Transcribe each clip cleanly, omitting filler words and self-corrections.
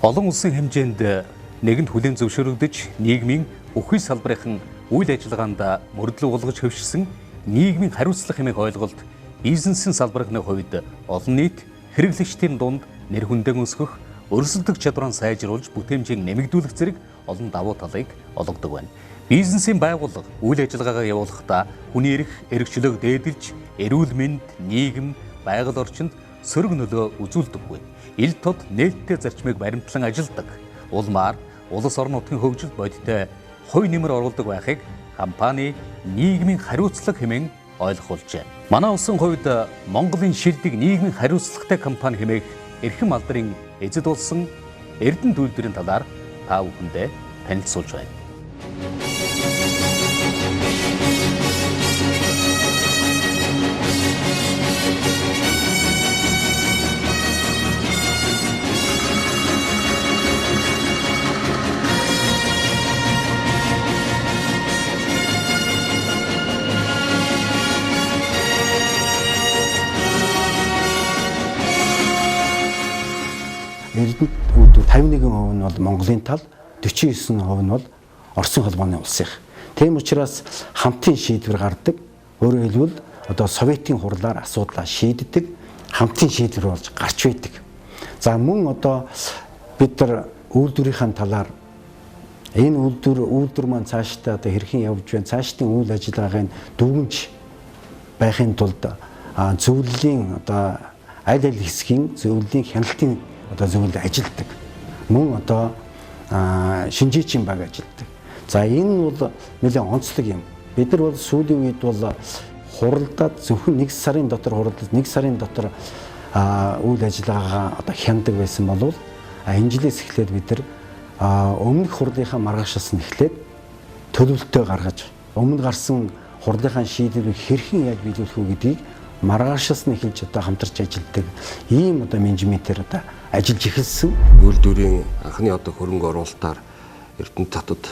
Олон улсын хэмжээнд нэгэнд хүлээн зөвшөөрөгдөж нийгмийн бүхий салбарын үйл ажиллагаанд мөрдлөг болгож хөвшсөн нийгмийн хариуцлага хэмээх ойлголт бизнесийн салбарын хувьд олон нийт хэрэглэгчдийн дунд нэр хүндээ өсгөх, өрсөлдөх чадвараа сайжруулж бүтээмжийг нэмэгдүүлэх зэрэг олон давуу талыг олгодог байна. Бизнесийн байгууллага үйл ажиллагаагаа явуулахдаа хүний эрх, эрхчлөөг дээдэлж, эрүүл мэнд, нийгэм, байгаль орчинд сөрөг нөлөө үзүүлдэггүй. Ил тод нээлттэй зарчмыг баримтлан ажилдаг. Улмаар улс орон нутгийн хөгжилд бодиттой хувь нэмэр оруулдаг байхыг компани нийгмийн хариуцлага хэмээн ойлгох болжээ. Манай улсын хувьд Монголын шилдэг нийгмийн хариуцлагатай компани хэмээх эрхэм алдрын эзэд болсон Эрдэнэт үйлдвэрийн талаар та бүхэндээ танилцуулж байна. Эрдэнэт үйлдвэр 51% нь бол Монголын тал, 49% нь бол Оросын холбооны улсынх. Тийм учраас хамтын шийдвэр гардаг. Өөрөөр хэлбэл одоо Советын хурлаар асуудлаа шийддэг, хамтын шийдвэр болж гарч байдаг. За мөн одоо бид нар үйлдвэрийн талаар энэ үйлдвэр маань цаашдаа одоо хэрхэн явж байна, цаашдын үйл ажиллагааг дүгнж байхын тулд зөвлөлийн одоо аль аль хэсгийн зөвлөлийн хяналтын одоо зөвлөл ажилтдаг. Мөн одоо шинжээчийн баг ажилтдаг. За энэ бол нэлээд онцлог юм. Бид нар бол сүүлийн үед бол хуралдаад зөвхөн 1 сарын дотор хуралдаж 1 сарын дотор үйл ажиллагаагаа одоо хяндаг байсан бол энэ жилээс эхлээд бид нар өмнөх хурлынхаа маргаашаас нь эхлээд төлөвлөлтөө гаргаж өмнө гарсан хурлынхаа шийдвэрийг хэрхэн яаж биелүүлэх үү гэдгийг маргаашаас нь эхэлж одоо хамтарч ажилладаг ийм одоо менежментээр одоо ажиллаж эхэлсэн. Үйлдвэрийн анхны одоо хөрөнгө оруулалтаар Эрдэнэт хотод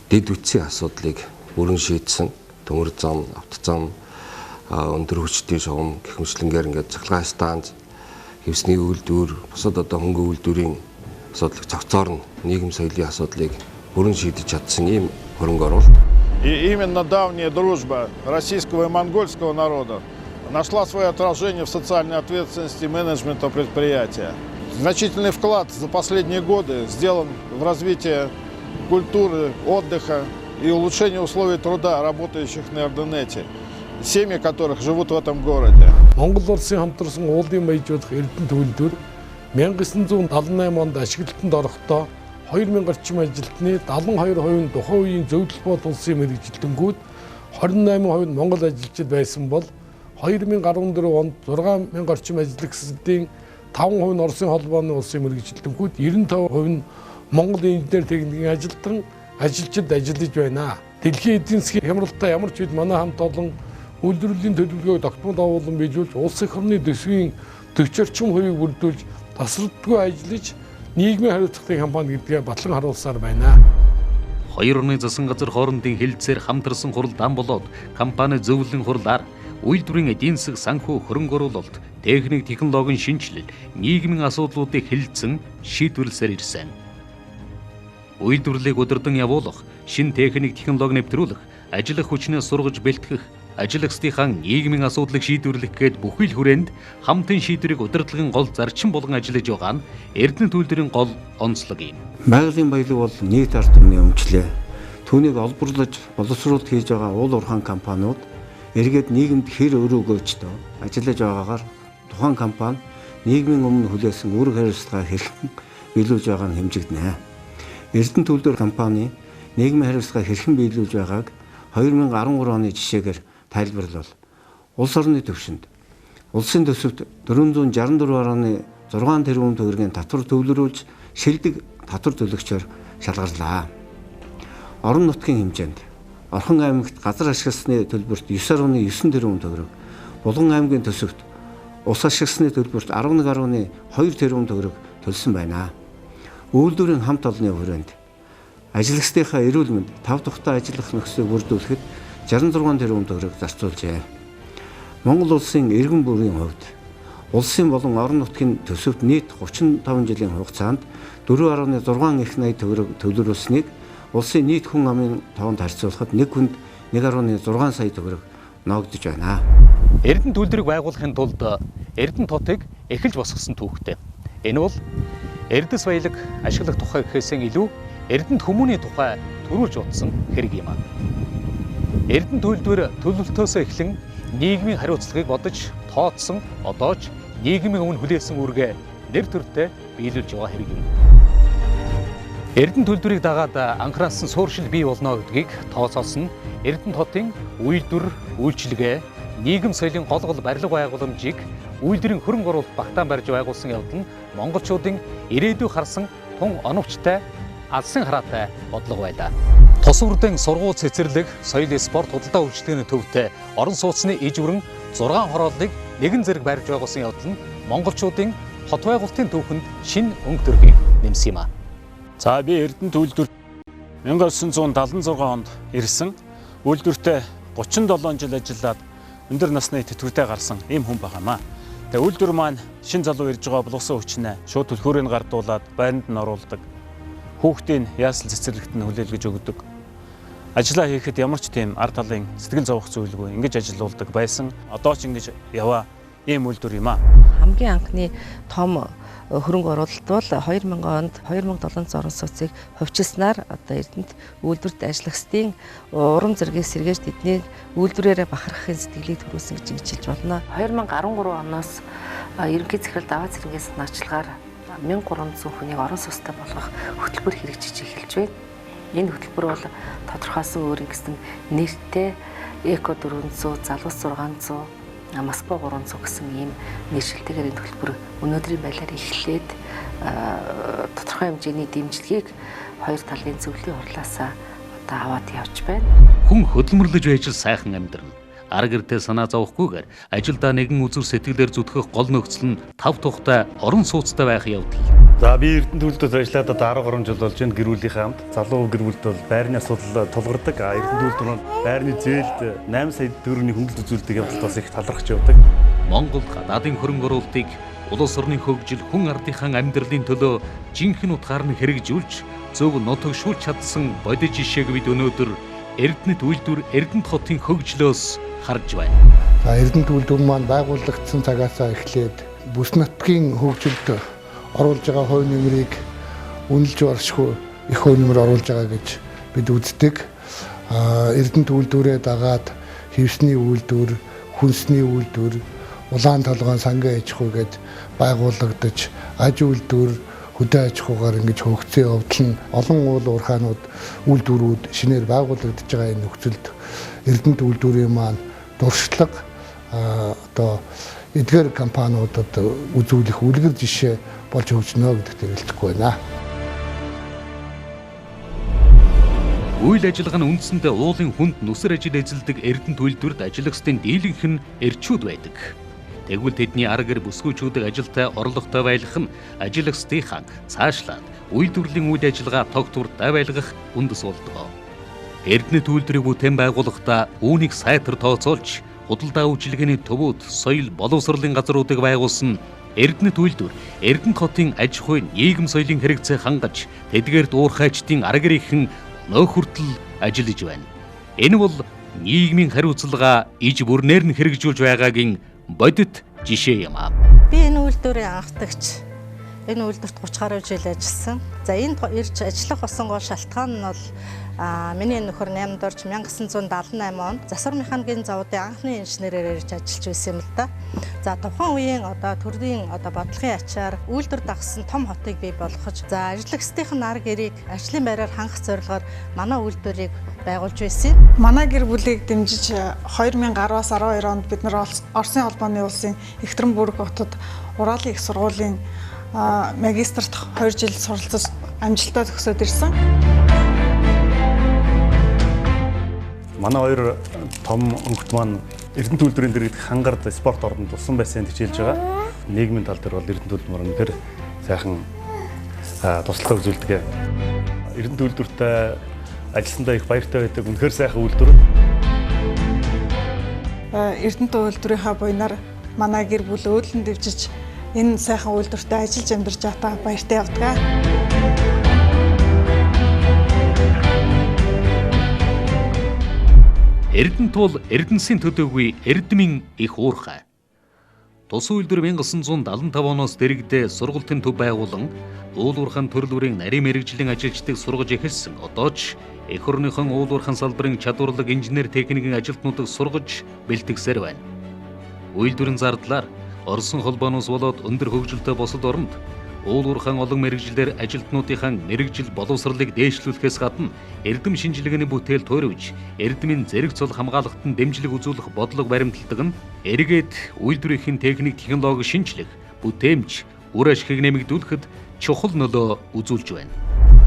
дэд үтсийн асуудлыг бүрэн шийдсэн. Төмөр зам, автозам, өндөр хүчтэй шугам гэх мэтлэнгээр ингээд цахилгаан станц, хэвсний үйлдвэр, бусад одоо хөнгө үйлдвэрийн асуудлыг цогцоорно, нийгэм соёлын асуудлыг бүрэн шийдэж чадсан ийм хөрөнгө оруулалт. И именно давняя дружба российского и монгольского народа нашла свое отражение в социальной ответственности менеджмента предприятия. Значительный вклад за последние годы сделан в развитие культуры, отдыха и улучшение условий труда работающих на Эрдэнэте, семьи которых живут в этом городе. Монгол улсын хамтарсан уулын баяжуулах Эрдэнэт үйлдвэр 1978 онд ашиглалтанд орохдоо 2000 орчим ажилтны 72% нь тухайн үеийн зөвлөл бод улсын мэргэжилтэнгүүд, 28% нь монгол ажилчид байсан бол 2014 онд 6000 орчим ажиллагчдын 5% нь Оросын холбооны улсын мэргэжилтэнгүүд, 95% нь Монгол инженер техникийн ажилтан ажилчид ажиллаж байна. Дэлхийн эдийн засгийн хямралтай ямар ч үед манай хамт олон үйлдвэрлэлийн төлөвлөгөөг тогтмол дагуулan биелүүлж, улс эх орны төсвийн 40 орчим хувийг бүрдүүлж, тасралтгүй ажиллаж, нийгмийн хариуцлагатай компани гэдгээ батлан харуулсаар байна. Хоёр орны засан газар хоорондын хэлцээр хамтарсан хурал дан болоод компани зөвлөлийн хурлаар үйлдвэрийн эдийн засаг, санхүү, хөрөнгө оруулалт, техник, технологийн шинэчлэл, нийгмийн асуудлуудыг хэлэлцэн шийдвэрлэсээр ирсэн. Үйлдвэрлэлийг удирдан явуулах, шинэ техник, технологи нэвтрүүлэх, ажиллах хүчнээ сургаж бэлтгэх, ажиллагчдынхаа нийгмийн асуудлыг шийдвэрлэх гээд бүхий л хүрээнд хамтын шийдвэрийг удирдлагын гол зарчим болгон ажиллаж байгаа нь Эрдэнэт үйлдвэрийн гол онцлог юм. Байгалийн баялаг бол нийт ард түмний өмчлөө. Түүнийг олборлож боловсруулалт хийж байгаа уул уурхайн компаниуд эргээд нийгэмд хэр өрөөгөөчдөө ажиллаж байгаагаар тухайн компани нийгмийн өмнө хүлээсэн үүрэг хариуцлагаа хэрхэн биелүүлж байгаа нь хэмжигдэнэ. Эрдэнэт үйлдвэр компани нийгмийн хариуцлагаа хэрхэн биелүүлж байгааг 2013 оны жишээгээр тайлбарлавал улс орны түвшинд улсын төсөвт 464.6 тэрбум төгрөгийн татвар төвлөрүүлж шилдэг татвар төлөгчөөр шалгарлаа. Орон нутгийн хэмжээнд Орхон аймагт газар ашигласны төлбөрт 9.9 тэрбум төгрөг, Булган аймгийн төсөвт ус ашигласны төлбөрт 11.2 тэрбум төгрөг төлсөн байна. Үйлдвэрийн хамт олонны хүрээнд ажиллагчдынхаа эрүүл мэнд, тав тухтай ажиллах нөхцөлийг бүрдүүлэхэд 66 тэрбум төгрөг зарцуулжээ. Монгол улсын иргэн бүрийн хувьд Улсын болон орон нутгийн төсөвт нийт 35 жилийн хугацаанд 4.6 их 80 төгрөг төлөвлөснийг улсын нийт хүн амын тоонд харьцуулахад нэг хүнд 1.6 сая төгрөг ноогдож байна. Эрдэнэт үйлдвэрийг байгуулахын тулд Эрдэнэт хотыг эхэлж босгосон түүхтэй. Энэ бол Эрдэс баялаг ашиглах тухай гэхээсээ илүү Эрдэнэт хүмүүний тухай төрүүлж утсан хэрэг юм аа. Эрдэнэт үйлдвэр төлөвлөлтөөсөө эхлэн нийгмийн хариуцлагыг бодож тооцсон, одоо ч нийгмийн өмнө хүлээсэн үүргээ нэр төртэй биелүүлж байгаа хэрэг юм. Эрдэнэт үйлдвэрийг дагаад анхараасан сууршил бий болно гэдгийг тооцоолсон Эрдэнэт хотын үйлдвэр, үйлчилгээ, нийгэм соёлын гол гол барилга байгууламжийг үйлдвэрийн хөрөнгө оруулалт багтаан барьж байгуулсан явдал нь монголчуудын ирээдүй харсан тун оновчтой, алсын хараатай бодлого байлаа. Тус үрдэн сургууль цэцэрлэг, соёл, спорт, худалдаа үйлчилгээний төвтэй орон сууцны иж бүрэн 6 хорооллыг нэгэн зэрэг барьж байгуулсан явдал нь монголчуудын хот байгуулалтын түүхэнд шинэ өнгө төрхийг нэмсэн юм а. За би Эрдэнэт үйлдвэр 1976 онд ирсэн. Үйлдвэртээ 37 жил ажиллаад өндөр насны тэтгэвртэй гарсан ийм хүн байгаамаа. Тэгээ үйлдвэр маань шин залуу ирж байгаа булгасан хүчнээ шууд түлхүүрийг гардуулаад байранд нь оруулдаг. Хүүхдийн ясал цэцэрлэгт нь хүлээлгэж өгдөг. Ажлаа хийхэд ямар ч тийм ар талын сэтгэл зовох зүйлгүй ингэж ажилуулдаг байсан. Одоо ч ингэж яваа ийм үйлдвэр юм аа. Хамгийн анхны том хөрөнгө оруулалт бол 2000 онд 2700 орон сууцыг хувьчилснаар одоо Эрдэнэт үйлдвэрт ажиллагчдын урам зэргийг сэргээж тэднийг үйлдвэрээрээ бахархахын сэтгэлийг төрүүлсэн гэж ингэж хэлж болно. 2013 оноос ерөнхий захирал даваа цэргийн санаачлагаар 1300 хүнийг орон сууцтай болгох хөтөлбөр хэрэгжиж эхэлж байна. Энэ хөтөлбөр бол тодорхойлсон өөрийн гэсэн нэртэй Эко 400, Залуус 600, Москва 300 гэсэн ийм нэршилтэйгээр энэ төлбөр өнөөдрийн байдлаар эхлээд тодорхой хэмжээний дэмжлэгийг хоёр талын зөвлөлийн хурлаасаа одоо аваад явж байна. Хүн хөдөлмөрлөж байж л сайхан амьдрна. Ар гэртээ санаа зовхгүйгээр ажилдаа нэгэн үзүр сэтгэлээр зүтгэх гол нөхцөл нь тав тухтай орон сууцтай байх явдал. За би Эрдэнэт үйлдвэрт ажиллаад одоо 13 жил болж байна. Гэр бүлийнхээ хамт. Залуу гэр бүлд бол байрны асуудал тулгардаг. Эрдэнэт үйлдвэр нь байрны зээлд 8 сая төгрөгийн хөнгөлөлт үзүүлдэг явдалд бас их талархаж явдаг. Монголд гадаадын хөрөнгө оруулалтыг улс орны хөгжил, хүн ардынхаа амьдралын төлөө жинхэнэ утгаар нь хэрэгжүүлж зөв нутагшуулж чадсан бодит жишээг бид өнөөдөр Эрдэнэт үйлдвэр, Эрдэнэт хотын хөгжлөөс харж байна. За Эрдэнэт үйлдвэр маань байгуулагдсан цагаасаа эхлээд бүс нутгийн хөгжилд оруулж байгаа хувь нэмрийг үнэлж баршгүй их хувь нэмэр оруулж байгаа гэж бид үздэг. Эрдэнэт үйлдвэрээ дагаад хевсний үйлдвэр, хүнсний үйлдвэр, улаан толгойн сангийн аж ахуй гээд байгуулагдаж аж үйлдвэр, хөдөө аж ахуйгаар ингэж хөгжсөн явдал нь олон уул уурхаанууд, үйлдвэрүүд шинээр байгуулагдаж байгаа энэ нөхцөлд Эрдэнэт үйлдвэрийн маань дуршлаг одоо эдгээр компаниудад үзүүлэх үлгэр жишээ болж хөгжнө гэдэгт эргэлзэхгүй байна. Үйл ажиллагаа нь үндсэндээ уулын хүнд нүсэр ажил эзэлдэг Эрдэнэт үйлдвэрт ажиллагчдын дийлэнх нь эрчүүд байдаг. Тэгвэл тэдний ар гэр бүсгүйчүүдийг ажилтай орлоготой байлгах нь ажиллагчдынхаа цаашлаад үйлдвэрлэлийн үйл ажиллагаа тогтвортой байлгах үндэс болдог. Эрдэнэт үйлдвэрийг бүтээн байгуулахдаа үүнийг сайтар тооцоолж худалдаа үйлчилгээний төвүүд, соёл, боловсролын газруудыг байгуулсан Эрдэнэт үйлдвэр Эрдэнэт хотын аж ахуй, нийгэм соёлын хэрэгцээ хангаж тэдгээрт уурхайчдын ар гэрийнхэн өнөө хүртэл ажиллаж байна. Энэ бол нийгмийн хариуцлага иж бүрнээр нь хэрэгжүүлж байгаагийн бодит жишээ юм аа. Би энэ үйлдвэрийн анхдагч. Энэ үйлдвэрт 30 гаруй жил ажилласан. За энд ирж ажиллах болсон гол шалтгаан нь бол миний нөхөр 8 дорж 1978 онд засвар механикийн завуудын анхны инженерээр ирж ажиллаж байсан юм л да. За тухайн үеийн одоо төрлийн одоо бодлогын ачаар үйлдвэр дагсан том хотыг бий болгож, за ажиллагчдын ар гэрийг ажлын байраар хангах зорилгоор манай үйлдвэрийг байгуулж байсан. Манай гэр бүлийг дэмжиж 2010-аас 12 онд бид нар Оросын холбооны улсын Екатеринбург хотод Уралын их сургуулийн магистрт 2 жил суралцаж амжилттай төгсөөд ирсэн. Манай хоёр том өнгөт маань Эрдэнэт үйлдвэрийн дэргэдэх хангард спорт ордонд тулсан байсан хичээлж байгаа. Нийгмийн тал дээр бол Эрдэнэт үйлдвэр үнэхээр сайхан туслалаа үзүүлдэг. Эрдэнэт үйлдвэртэй ажилласандаа их баяртай байдаг. Үнэхээр сайхан үйлдвэр. Эрдэнэт үйлдвэрийнхаа буйнаар манай гэр бүл өөдлөн дэвжиж энэ сайхан үйлдвэртээ ажиллаж амьдарч байгаатаа баяртай явдаг. Эрдэнэт бол Эрдэнэсийн төдийгүй эрдмийн их уурхай. Тус үйлдвэр 1975 оноос дэрэгдээ сургалтын төв байгуулан уул уурхайн төрөл бүрийн нарийн мэргэжлийн ажилчдыг сургаж эхэлсэн. Одоо ч эх орныхон уул уурхайн салбарын чадварлаг инженер техникийн ажилтнуудыг сургаж бэлтгэсээр байна. Үйлдвэрийн зардлаар Оросын холбооноос болоод өндөр хөгжилтэй бусад оронд уул уурхайн олон мэргэжлээр ажилтнуудынхаа мэргэжил боловсролыг дээшлүүлэхээс гадна эрдэм шинжилгээний бүтээл туйрвж эрдмийн зэрэг цол хамгаалалтанд дэмжлэг үзүүлэх бодлого баримталдаг нь эргээд үйлдвэрийн техник технологи шинжлэх, бүтээмж, үр ашигыг нэмэгдүүлэхэд чухал нөлөө үзүүлж байна.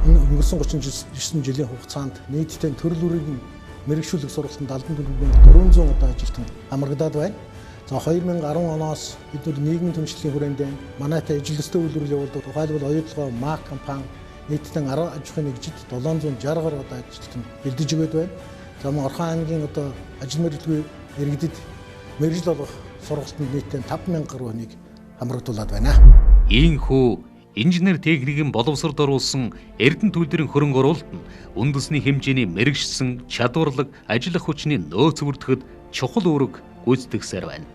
Энэ өнгөрсөн 39 жилийн хугацаанд нийтдээ төрөл бүрийн мэргэжлэх сургалтанд 74,400 одоо ажилтан хамрагдаад байна. За 2010 оноос бид нар нийгмийн түншлэлийн хүрээнд манайтай ижил төстэй үйлдвэрлэл явуулдаг. Тухайлбал Оюутлогоо МАК компани нийтдээ 10 аж ахуйн нэгжид 760 гаруй одоо ажилтан бэлдэж өгöd байна. За мөн Орхон аймгийн одоо ажил мэргэжлгүй иргэдэд мэргэжил олгох сургалтанд нийтдээ 5000 гаруй хүнийг хамрагдуулаад байна. Ийхүү инженер техникийн боловсролд оруулсан Эрдэнэт үйлдвэрийн хөрөнгө оруулалт нь үндэсний хэмжээний мэргэжсэн чадварлаг ажиллах хүчний нөөц бүртгэхэд чухал үүрэг гүйцэтгэсээр байна.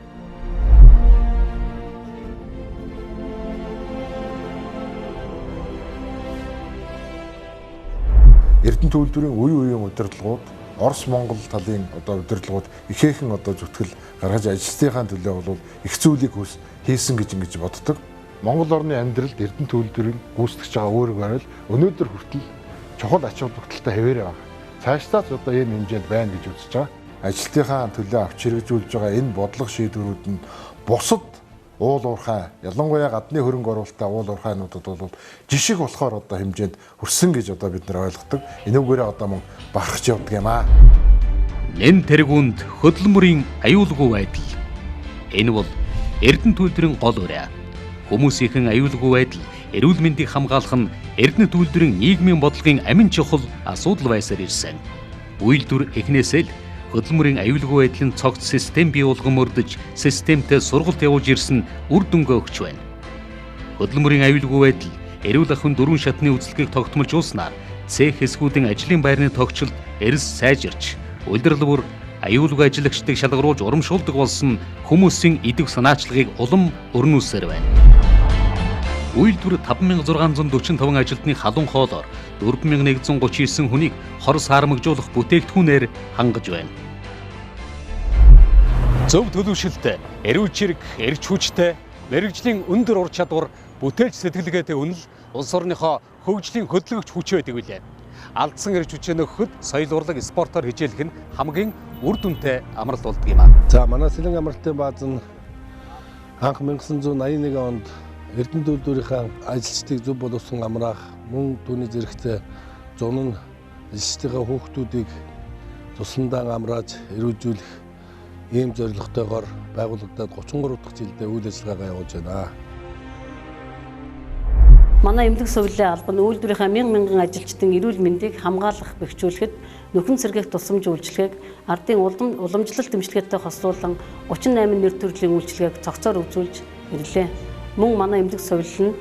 Эрдэнэт үйлдвэрийн үе үеийн удирдлагууд Орос Монгол талын одоо удирдлагууд ихээхэн одоо зүтгэл гаргаж ажилтныхаа төлөө бол их зүйлийг хийсэн гэж ингэж боддог. Монгол орны амьдралд Эрдэнэт үйлдвэрийн гүйцэтгэж байгаа үүрэг барил өнөөдөр хүртэл чухал ач холбогдолтой хэвээрээ байна. Цаашдаа ч одоо ийм хэмжээнд байна гэж үзэж байгаа. Ажилтныхаа төлөө авч хэрэгжүүлж байгаа энэ бодлого шийдвэрүүд нь бусад уул уурхай, ялангуяа гадны хөрөнгө оруулалттай уул уурхайнуудад бол жишг болохоор одоо хэмжээнд хүрсэн гэж одоо бид нар ойлгодог. Энүүгээрээ одоо мөн барах явдаг юм аа. Нэн тэргүүнд хөдөлмөрийн аюулгүй байдал. Энэ бол Эрдэнэт үйлдвэрийн гол ураа. Хүмүүсийнхэн аюулгүй байдал, эрүүл мэндийг хамгаалах нь Эрдэнэт үйлдвэрийн нийгмийн бодлогын амин чухал асуудал байсаар ирсэн. Үйлдвэр эхнээсээ л хөдөлмөрийн аюулгүй байдлын цогц систем бий болгон мөрдөж, системтэй сургалт явуулж ирсэн үр дүнгээ өгч байна. Хөдөлмөрийн аюулгүй байдал, эрүүл ахуйн дөрвөн шатны үзлэгийг тогтмолжуулснаар цех хэсгүүдийн ажлын байрны тогтчлолд эрс сайжирч, улирал бүр аюулгүй ажиллагчдыг шалгаруулж урамшуулдаг болсон хүмүүсийн идэвх санаачлагыг улам өрнүүлсээр байна. Үйлдвэр 5645 ажилтны халуун хоолоор 4139 хүнийг хор саармагжуулах бүтээгдэхүүнээр хангаж байна. Зөв төлөвшөлттэй, эрүүл чирэг, эрч хүчтэй, мэргэжлийн өндөр ур чадвар, бүтээлч сэтгэлгээтэй үнэл улс орныхоо хөгжлийн хөдөлгөгч хүч байдаг билээ. Алдсан эрч хүчээ нөхөхөд соёл урлаг спортоор хичээлэх нь хамгийн үр дүнтэй амралт болдог юм аа. За манай Сэлэнг амралтын бааз нь анх 1981 онд Эрдэнэт үйлдвэрийнхээ ажилчдыг зөв боловсон амраах, мөн түүний зэрэгцээ зун нь ажилчдынхаа хүүхдүүдийг тусламдаа амрааж эрүүжүүлэх ийм зорилготойгоор байгуулагдаад 33 дахь жилдээ үйл ажиллагаагаа явуулж байна. Манай эмнэлэг сувилын алба нь үйлдвэрийнхээ мянган ажилчдын эрүүл мэндийг хамгаалах, бэхжүүлэхэд нөхөн сэргээх тусламж үйлчилгээг ардын уламжлалт дэмжлэгээтэй хослуулан 38 нэр төрлийн үйлчилгээг цогцоор үзүүлж ирлээ. Мөн манай эмнэлэг сувилал нь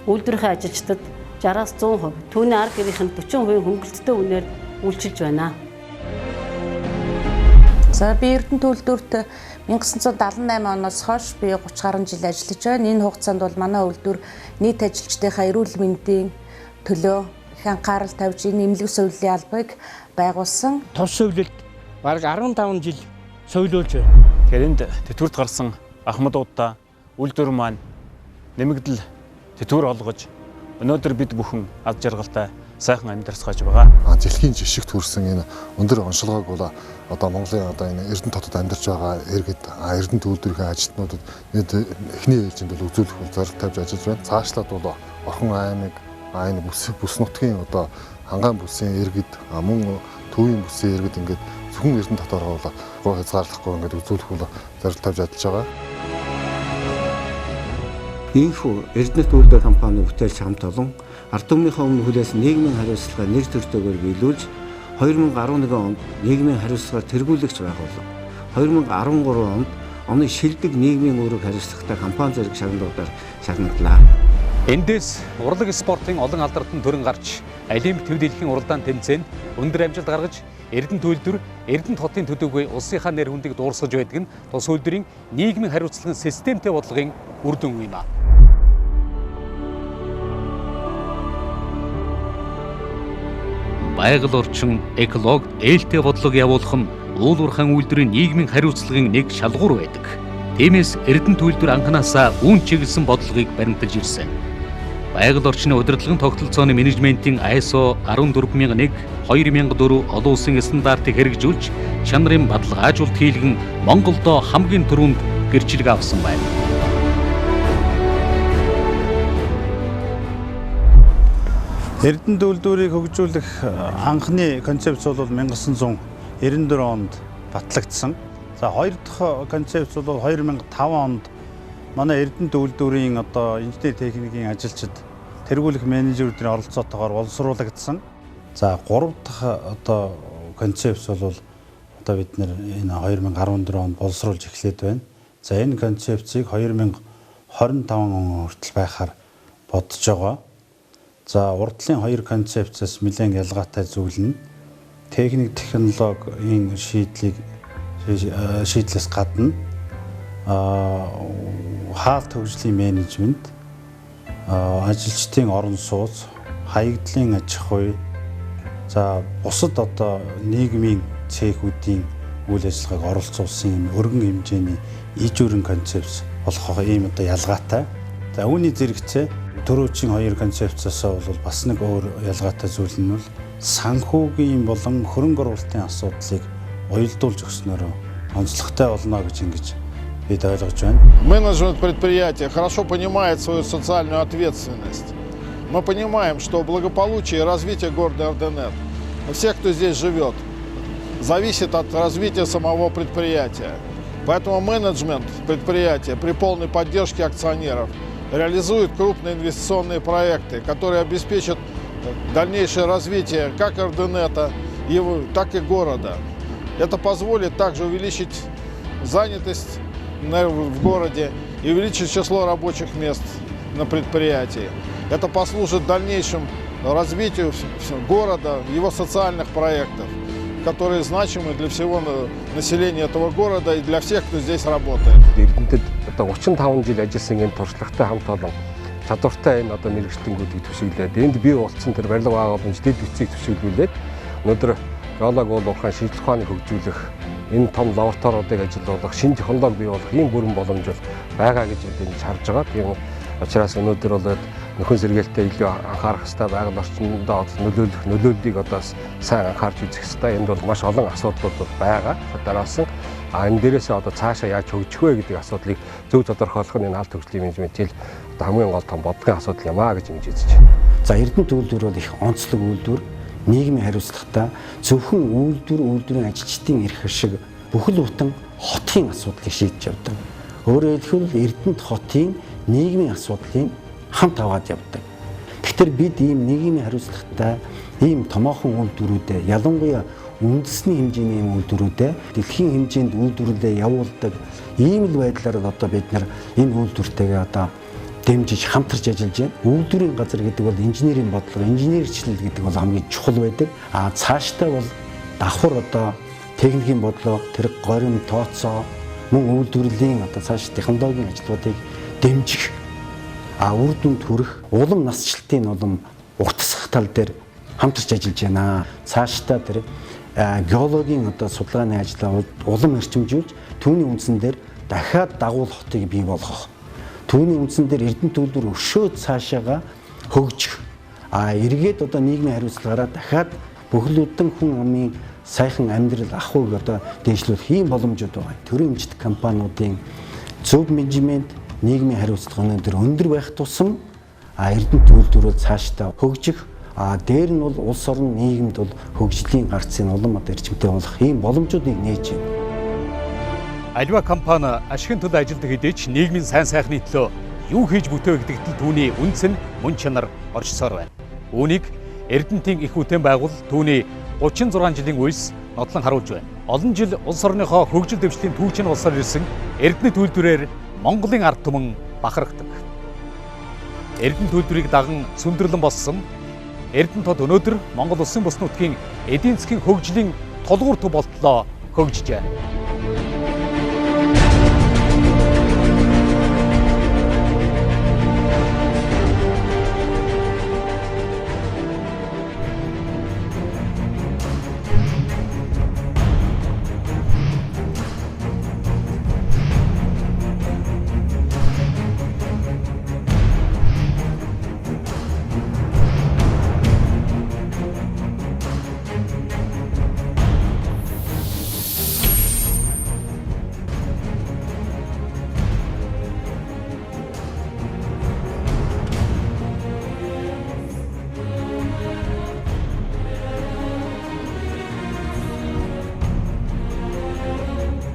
үйлдвэрийнхээ ажилчдад 60-аас 100%, түүний ар гэрийнх нь 40% хөнгөлөлттэй үнээр үйлчилж байна. За би Эрдэнэт үйлдвэрт 1978 оноос хойш би 30 гаруй жил ажиллаж байна. Энэ хугацаанд бол манай үйлдвэр нийт ажилчдынхаа эрүүл мэндийн төлөө их анхаарал тавьж энэ эмнэлэг сувилын албыг байгуулсан. Тус сувилалд бараг 15 жил сувилуулж байна. Тэгэхээр энд тэтгэврт гарсан ахмадуудаа үйлдвэр маань нэмэгдэл тэтгэвэр олгож өнөөдөр бид бүхэн аз жаргалтай сайхан амьдарсгааж байгаа. Дэлхийн жишгт хүрсэн энэ өндөр оншилгоог бол одоо Монголын одоо энэ Эрдэнэт хотод амьдарч байгаа иргэд Эрдэнэт үйлдвэрийн ажилтнуудад эхний ээлжинд бол үзүүлэх бол зорилго тавьж ажиллаж байна. Цаашлаад бол Орхон аймаг, энэ бүс нутгийн одоо хангаан бүсийн иргэд, мөн төвийн бүсийн иргэд ингээд зөвхөн Эрдэнэт хотоороо бол хязгаарлахгүй ингээд үзүүлэх бол зорилго тавьж ажиллаж байгаа. Ийхүү Эрдэнэт үйлдвэр компани бүтээлч хамт олон ард түмнийхээ өмнө хүлээсэн нийгмийн хариуцлагаа нэр төртэйгээр биелүүлж 2011 онд нийгмийн хариуцлагаар тэргүүлэгч байгууллага, 2013 онд оны шилдэг нийгмийн үүрэг хариуцлагатай компани зэрэг шагналуудаар шагнаглаа. Эндээс урлаг спортын олон алдартан төрөн гарч Олимп төв дэлхийн уралдаан тэмцээнд өндөр амжилт гаргаж Эрдэнэт үйлдвэр Эрдэнэт хотын төдийгүй улсынхаа нэр хүндийг дуурсгаж байдаг нь тус үйлдвэрийн нийгмийн хариуцлагын системтэй бодлогын үр дүн юм а. Байгаль орчин, экологи, ээлтэй бодлого явуулах нь уул уурхайн үйлдвэрийн нийгмийн хариуцлагын нэг шалгуур байдаг. Тиймээс Эрдэнэт үйлдвэр анхнаасаа үүн чиглэсэн бодлогыг баримталж ирсэн. Байгаль орчны удирдлагын тогтолцооны менежментийн ISO 14001 2004 олон улсын стандартыг хэрэгжүүлж чанарын баталгаажуулалт хийлгэн Монголдо хамгийн түрүүнд гэрчлэг авсан байна. Эрдэнэт үйлдвэрийг хөгжүүлэх анхны концепц бол 1994 онд батлагдсан. За хоёр дахь концепц бол 2005 онд манай Эрдэнэт үйлдвэрийн одоо инженер техникийн ажилчид тэргүүлэх менежерүүдийн оролцоотойгоор боловсруулагдсан. За гурав дахь одоо концепц бол одоо бид нэр энэ 2014 онд боловсруулж эхлээд байна. За энэ концепцийг 2025 он хүртэл байхаар бодож байгаа. За урдлын хоёр концепцээс нэлээд ялгаатай зүйл нь техник технологийн шийдлээс гадна хаалт хөгжлийн менежмент, ажилчдын орон сууц, хаягдлын аж ахуй, за бусад одоо нийгмийн цехүүдийн үйл ажиллагааг оролцуулсан юм өргөн хэмжээний иж өргөн концепц болох ийм одоо ялгаатай. За үүний зэрэгцээ түрүүчийн хоёр концепцаас бол бас нэг өөр ялгаатай зүйл нь бол санхүүгийн болон хөрөнгө оруулалтын асуудлыг уялдуулж өгснөөрөө онцлогтой болно гэж ингэж бид ойлгож байна. Менеджмент предприятия хорошо понимает свою социальную ответственность. Мы понимаем, что благополучие и развитие города Эрдэнэт, всех, кто здесь живет, зависит от развития самого предприятия. Поэтому менеджмент предприятия при полной поддержке акционеров реализует крупные инвестиционные проекты, которые обеспечат дальнейшее развитие как Эрдэнэта, так и города. Это позволит также увеличить занятость в городе и увеличить число рабочих мест на предприятии. Это послужит дальнейшему развитию города, его социальных проектов, которые значимы для всего населения этого города и для всех, кто здесь работает. Эрдэнэтэд одоо 35 жил ажилласан энэ туршлагатай хамт олон чадвартай энэ одоо мэргэжилтэнгүүдийг түшиглээд энд бий болсон тэр барилга байгууламж дэд бичгийг түшиглүүлээд өнөөдөр геолог уул уурхайн шинжлэх ухааныг хөгжүүлэх энэ том лабораториудыг ажилуулах, шинэ технологи бий болох ийм бүрэн боломж бол байгаа гэж бид ингэж харж байгаа. Тийм учраас өнөөдөр бол нөхөн сэргээлтэд илүү анхаарах хэрэгтэй, байгаль орчиндөө нөлөөлөх нөлөөллийг одоо сайн анхаарч үзэх хэрэгтэй. Энд бол маш олон асуудлууд бол байгаа. Дараалсан энэ дээрээсээ одоо цаашаа яаж хөгжих вэ гэдэг асуудлыг зөв тодорхойлох нь энэ алт хөгжлийн менежментийн одоо хамгийн гол том бодлогын асуудал юм аа гэж ингэж үзэж байна. За Эрдэнэт үйлдвэр бол их онцлог үйлдвэр, нийгмийн хариуцлагатай, зөвхөн үйлдвэр үйлдвэрийн ажилчдын эрх ашиг бүхэл бүтэн хотын асуудлыг шийдэж явдаг. Өөрөөр хэлбэл Эрдэнэт хотын нийгмийн асуудлыг хамт аваад явдаг. Тэгэхээр бид ийм нийгмийн хариуцлагатай ийм томоохон үйлдвэрүүдээ, ялангуяа үндэсний хэмжээний ийм үйлдвэрүүдээ дэлхийн хэмжээнд үйлдвэрлэлээ явуулдаг ийм л байдлаар одоо бид нар энэ үйлдвэртэйгээ одоо дэмжиж хамтарч ажиллаж байна. Үйлдвэрийн газар гэдэг бол инженерийн бодлого, инженерчлэл гэдэг бол хамгийн чухал байдаг. А цаашдаа бол давхар одоо техникийн бодлого, тэр горим, тооцоо, мөн үйлдвэрлэлийн одоо цааш технологийн ажлуудыг дэмжих, үр дүнд хүрэх, улам насжилтын улам уртасгах тал дээр хамтарч ажиллаж байна. Цаашдаа тэр геологийн одоо судалгааны ажлаа улам эрчимжүүлж түүний үндсэн дээр дахиад дагуул хотыг бий болгох. Түүний үндсэн дээр Эрдэнэт үйлдвэр өшөө цаашаага хөгжих. Эргээд одоо нийгмийн хариуцлагаараа дахиад бүхэл бүтэн хүн амын сайхан амьдрал ахуйг одоо дээшлүүлэх ийм боломжууд байгаа. Төрийн эмчилт компаниудын зөв менежмент, нийгмийн хариуцлага өнөөдөр өндөр байх тусам Эрдэнэт үйлдвэр бол цаашдаа хөгжих, дээр нь бол улс орон нийгэмд бол хөгжлийн гарцын улам одоо эрчимтэй болох ийм боломжуудыг нээж байна. Аливаа компани ашигын төлөө ажилладаг хэдий ч нийгмийн сайн сайхны төлөө юу хийж бүтээв гэдэгт нь түүний үндэс нь мөн чанар оршсоор байна. Үүнийг Эрдэнэтийн их үтэн байгуулалт түүний 36 жилийн үйлс нотлон харуулж байна. Олон жил улс орныхоо хөгжил дэвшлийн түүчин улсаар ирсэн Эрдэнэт үйлдвэрээр Монголын ард түмэн бахархдаг. Эрдэнэт үйлдвэрийг даган сүндэрлэн болсон Эрдэнэ тод өнөөдөр Монгол улсын бус нутгийн эдийн засгийн хөгжлийн тулгуур төв болтлоо хөгжижээ.